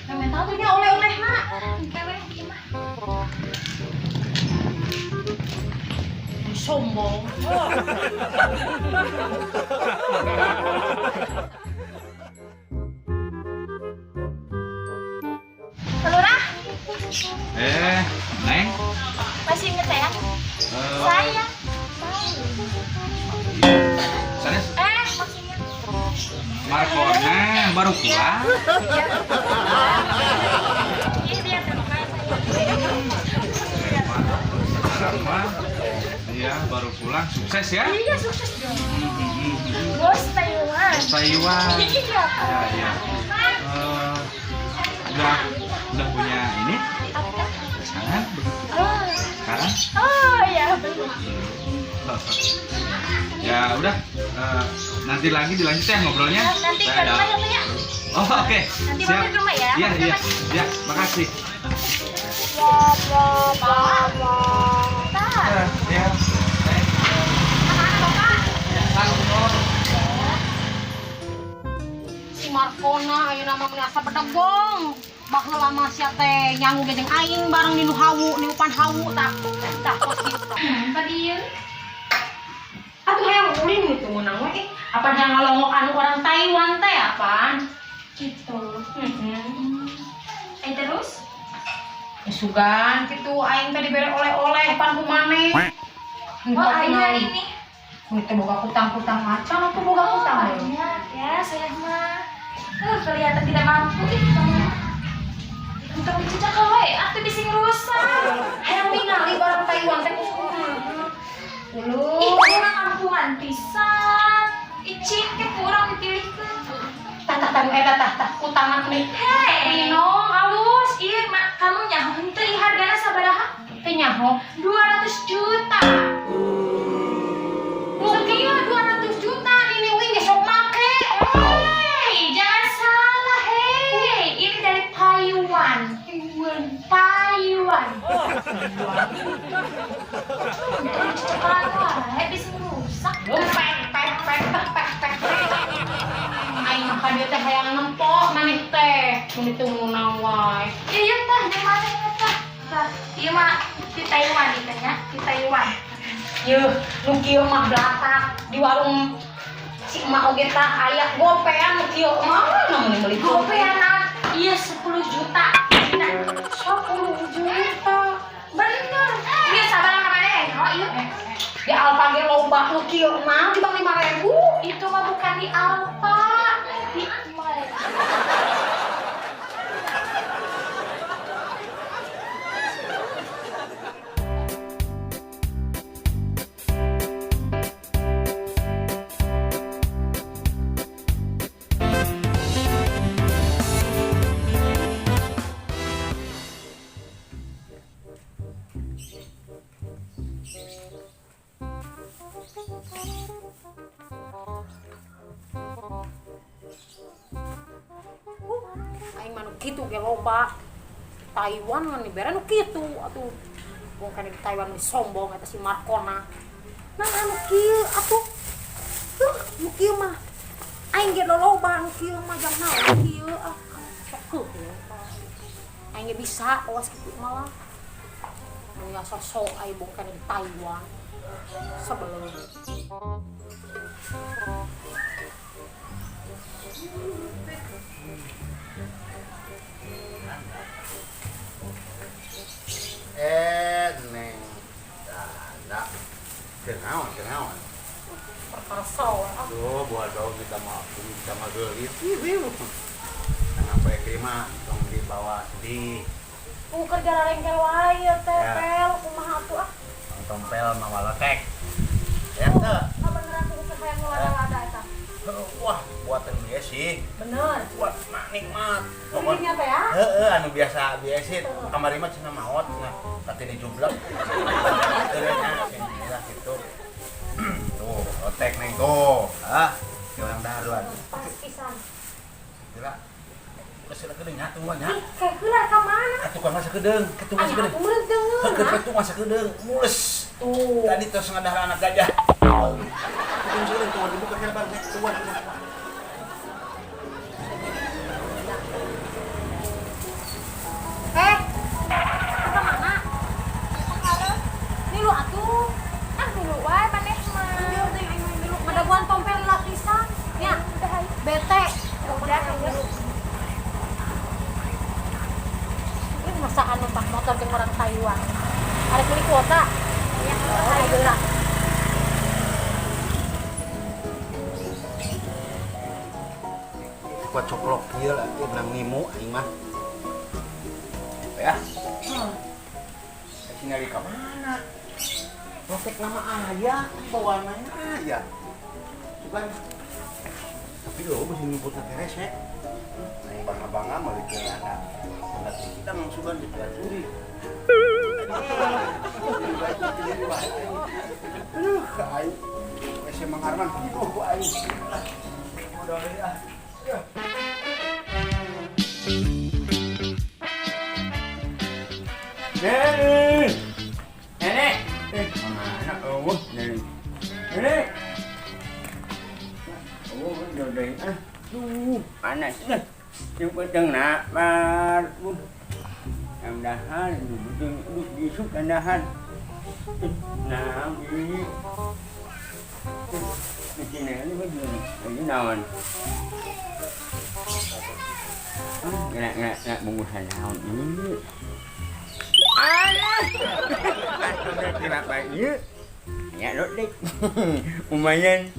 Minta tuh nya oleh-olehna. Engke we ieu mah. Sombong. Lurah, Eh, Neng. masih inget saya? Eh, Saya. Sanes Eh, maksudnya. Markona baru pulang. Iya. Iya, dia terima saya. Sekarang mah, iya baru pulang. Sukses ya. Iya, sukses dong. Bos Taiwan. Taiwan. Iya. Ya, ya. Eh, udah punya ini Apa? pasangan begitu. Oh. Sekarang? Oh, ya belum. Ya udah, nanti lagi dilanjut ya ngobrolnya. Nanti Saya ke ada- rumah ya, Pak, ya? Oh, oke. Nanti Siap. mampir ke rumah ya. Iya, Mampir iya. lagi. Ya, makasih. Pak. Pak. Ya. Kemana, Bapak? Si Markona ayeuna mah meuni asa bedegong. Baheula mah sia teh nyangu ge jeung aing bareng di nu hawu, di upan hawu tah. Tah kos kieu tah. Tadi ieu. Atuh hayang ulin gitu meunang we. Eh, apa yang ngalongok anu orang Taiwan teh apaan? Gitu. Heeh. Eh, terus? Ya sugan kitu aing teh dibere oleh-oleh pan ku maneh. Oh, ada ini. Mun teh boga kutang-kutang acan atuh boga Oh, kutang we. banyak ya saya mah. Kelihatan tidak mampu ih kamu. Untuk dicecek we, atuh bisa ngerusak. Hayang ningali barang Taiwan teh kumaha. Uluh. Ih, kurang kampungan pisan. Icing ke kurang dipilihkeun. Tah tah tah eta tah tah kutangan nih. Hei, Minong alus. Iya, mak, kamu nyaho henteu ieu hargana sabaraha? Teu nyaho. 200 juta. Nu kieu 200 juta nini uing ge sok make. Hei, jangan salah, hei. Ini dari Taiwan. Taiwan. Untuk dicecekan wae bisa ngerusak. Pek pek pek pek pek pek. Aing mah ka dieu teh hayang nempo maneh teh. Mun teu meunang wae. Iya, tah, di mana ya, tah? Tah, iya mah di Taiwan itu nya, di Taiwan. Yeuh, nu kieu mah blatak di warung si emak oge tah aya gopean nu kieu mah namun meuli Gopean iya 10 juta. Nah, 10 juta. bener. Iya sabar kemana ya? Oh, iya. Di Alfa ge loba nu kieu mah di bang 5.000. Itu mah bukan di Alfa, di Mall. Aing mah nu kitu ge loba. Taiwan mah dibere nu kitu atuh. Wong kana di Taiwan di sombong eta si Markona. Nah anu kieu atuh. Tuh, nu kieu mah. Aing ge loba nu kieu mah jang naon kieu ah. Sok heuh. Aing ge bisa awas kitu malah. Nu ya sosok aing bong kana di Taiwan. Sebelum Neng. Tanda. Kenaon, kenaon. perkara sawa. Aduh, buat dong minta maaf, minta maaf gelis. Ih, Kenapa yang terima tong dibawa sedih. Ku kerja rengkel wae ya teh Ya. pel kumaha atuh ah. Tong tompel mawa lotek. Ya teu. Ah beneran ku keur hayang lada-lada eta. Wah, buatan dia sih. Bener. Buat mak nikmat. Kulitnya teh ya. Heeh, anu biasa biasa sih. Kamari mah cenah maot cenah tadi dijublek. Heeh, cenah gitu. Tuh, lotek neng tuh. Ah, di orang daruan. Pas pisan. Gila. Geus sakedeung nya tungguan nya. Ih, kayak heula ka mana? Atuh kan masa kedeung, ketung masa Aya kedeung. atuh meureun teu Heuh, ngeunah. ketung masa kedeung, mules. Tuh. Tadi tos ngadahar anak gajah. Ketung sakedeung tungguan dibuka kana bareng tungguan. Numpak motor jeung orang Taiwan. Arek beli kuota. Ya, ayo lah. Kuat coplok ieu lah, ieu benang ngimu aing mah. Ya. Si Nelly ka mana? Lotek nama ayah, bawaan ayah. Bukan. Tapi lo masih nyebut na beres ya. Aing bangga-bangga meuli ke anak. Nanti kita mangsugan di curi. Aduh, aing. Wes Mang Arman kieu ku aing. Modal deui ah. Nenek, nenek, mana oh, nenek, nenek, oh, udah ah, tuh panas nih, cukup tengah baru, dahan, duduk dahan, nah ini, di sini ini begini, ini naon, nggak bungkusan naon ini. Alah, kenapa ini? Ya lotek, lumayan.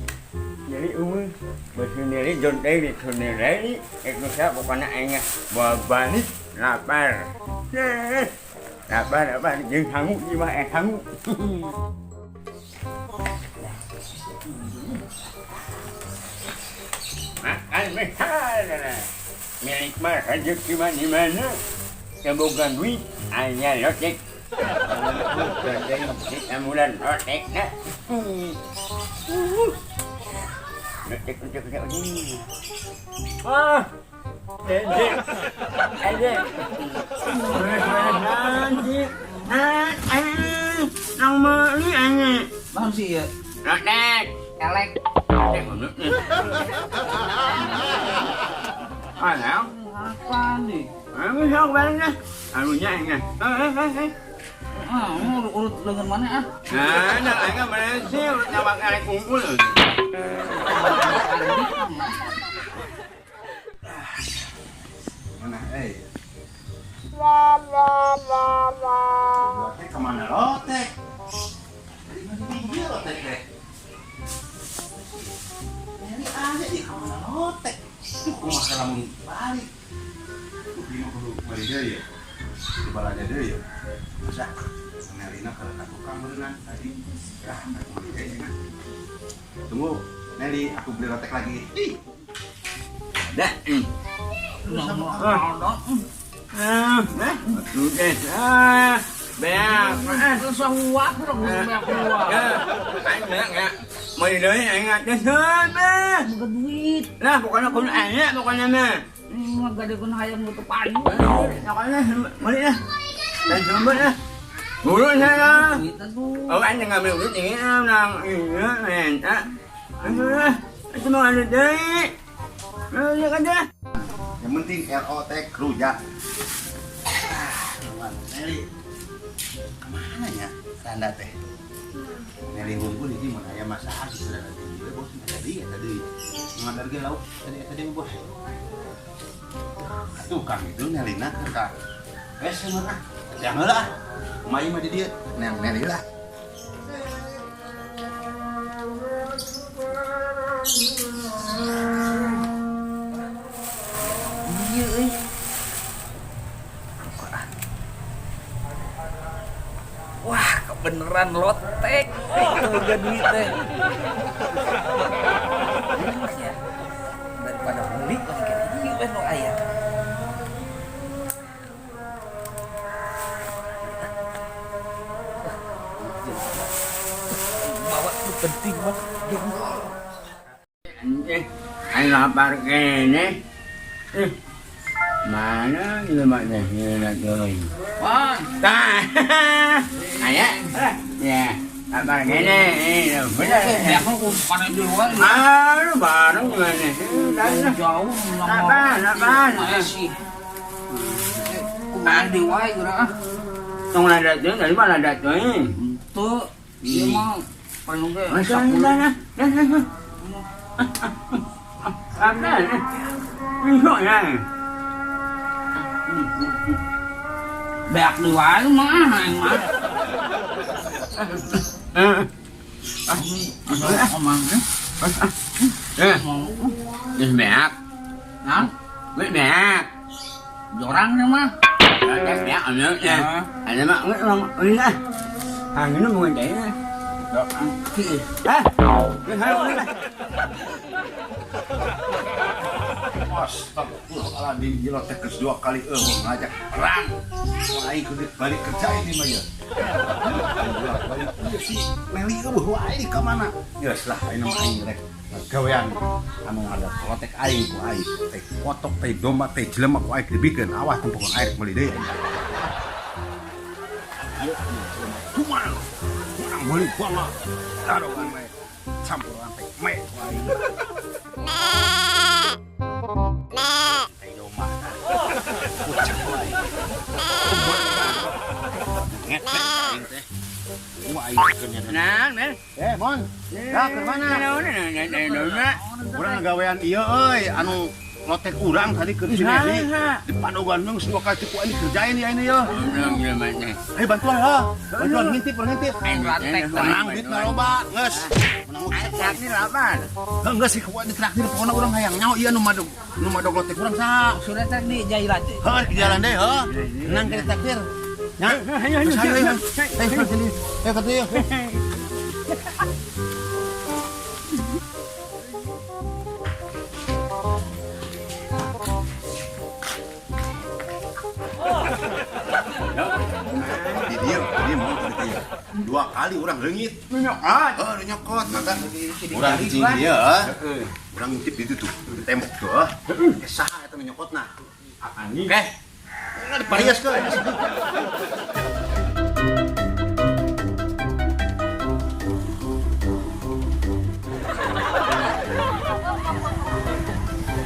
Jadi umur bersendiri jontai di sendiri, itu saya pokoknya aing bawa balik lapar, lapar lapar, jeung sanggup di mah sanggup. Makan besar, milik mah rezeki mah di mana? Bukan duit, hanya lotek. Lotek, lotek, nak. Lotek, lotek, lotek. Ah, dedek, dedek. Nanti, nang beli ini. Bang sih ya. Lotek, elek. Lotek, ah, apa nih? Aku sok barengnya, anunya ini. Ah, urut lengan mana ah? Nah, nah, enggak bersih, urut nyabak elek kumpul. Mana, eh? La la la la. Lotek kemana lotek? Dari mana dia lotek deh? Ini ada di kemana lotek? Tuh, kumaha lamun balik. 50 beli deui ya. Di balanja deui ya. Masa Nelina kalau tak tukang berenang tadi. Ya, aku beli deui ya. Tunggu, Nelly, aku beli lotek lagi. Ih. Dah. Duit. Lah pokoknya kudu aya pokoknya mah. Mah gade kun hayang nu teu payu. Pokoknya beli lah. Dan sumber lah. Buru saya. Oh, anh ngambil duit ini nang iya minta. Itu mau ada deui. Nah, kan dah. Yang penting ROT rujak. Ah, Nelly. Kemana ya? Randa teh. Nelly unggul ini mau aya masalah sih sudah tadi. Bos tadi ya tadi. Ngadar ge lauk tadi tadi bos. Tukang itu Nelina ka. Wes mah ah. Yang heula ah. Kumaha mah di dieu? Neng Nelly lah. Iya euy. Wah, kebeneran lotek. Boga duit teh. Ya. Daripada beli lagi kayak ieu we nu aya. Bawa itu penting banget. Ayo lapar kene. Mana lemaknya nak join? Wah, tah. Aya. Ya, lapar kene. Bener. Ya aku panen di luar. Aduh, baru gimana? Jauh. Apaan, apaan? Sih. Kumaha deui wae geura ah. Tong lada teuing, dari mana lada teuing? Teu, ieu mah paling ge. Masa nah, nah. Apa? Ini ya. Beak deui wae mah aing mah. Geus beak. Nah, Geus beak. jorang nya mah. Geus beak anu nya. Anu mah geus urang ulin ah. Anginna mun teh. Ah. Geus hayu ulin ah. Astagfirullahaladzim, gila teh geus 2 kali eueuh ngajak perang. Wah, aing kudu balik kerja ini mah ya. Balik si Meli eueuh wae ka mana? Geus lah aing mah aing rek gawean anu ada lotek aing ku aing, teh kotok teh domba teh jelema ku aing dibikeun awas tempokan air meuli deui. Ayo, kumaha? Urang meuli bangga. Taroan we. Campuran teh me ku aing. Teh domba tah. Kucek ku aing. Ngetek aing teh. Wah, aing keur nyana. Nang, Nel. Mon. Ya, keur mana? Naon naon. Urang gawean ieu euy, anu lotek urang tadi keur si Neli. Di padogan geus 2 kali ku aing dikerjain ya ini ya. Urang jelema teh. Ayo bantuan heuh. Bantuan ngintip, urang ngintip. Lotek Tenang duit mah loba, geus. Menang Aing traktir apaan? Heuh geus sih ku aing ditraktir pokona urang hayang nyaho ieu nu madog, nu madog lotek urang saha. Sudah tadi di jalan teh. Heuh, di jalan deui heuh. Menang ke ditraktir. Nya. Ayo Terus ayo ayo. Ayo sini. Ayo ka dieu. Di dieu, di mau tadi teh. 2 kali urang reungit. Nyokot. Heuh, nu nyokot mata. Urang cicing dieu, heuh. Urang ngintip di ditu tuh, di tembok tuh, heuh. Eh, saha eta nu nyokotna? Anjing. Oke. Nggak diparias ke.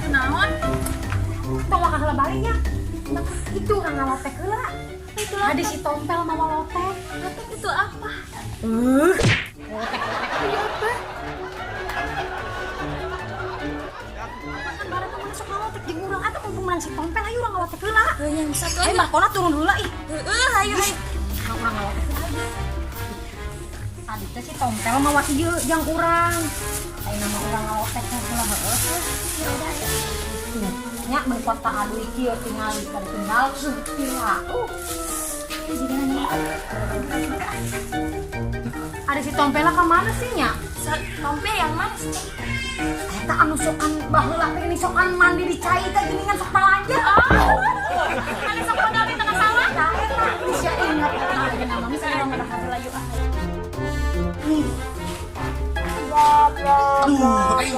Naon? Tong wakah heula baliknya. Itu urang ngalotek heula. Itu apa? Ada si Tompel mawa lotek. Lotek itu apa? Lotek-lotek itu apa? Kan bareng kemana sok ngalotek jeung urang atuh mumpung menang si Tompel ayo urang ngalotek heula. Heuh, yang satu Ayo Markona turun heula ih. Heeh, ayo ayo. Nah, urang ngalotek heula. Tadi teh si Tompel mawa ieu jang urang. Ayeuna mah urang ngalotek heula heueuh. Ya udah ayo. Nya mun kota aduh kieu tingali pada tinggal pila. Ada si Tompel ka mana sih nya? Tompel yang mana sih? Eta anu sokan baheula teh ini sokan mandi di cai teh geuningan sok balanja. Oh. Anu sok modal di tengah sawah. Tah eta sia ingat eta ayeuna mah geus urang mah heula yuk ah. Aduh, aing.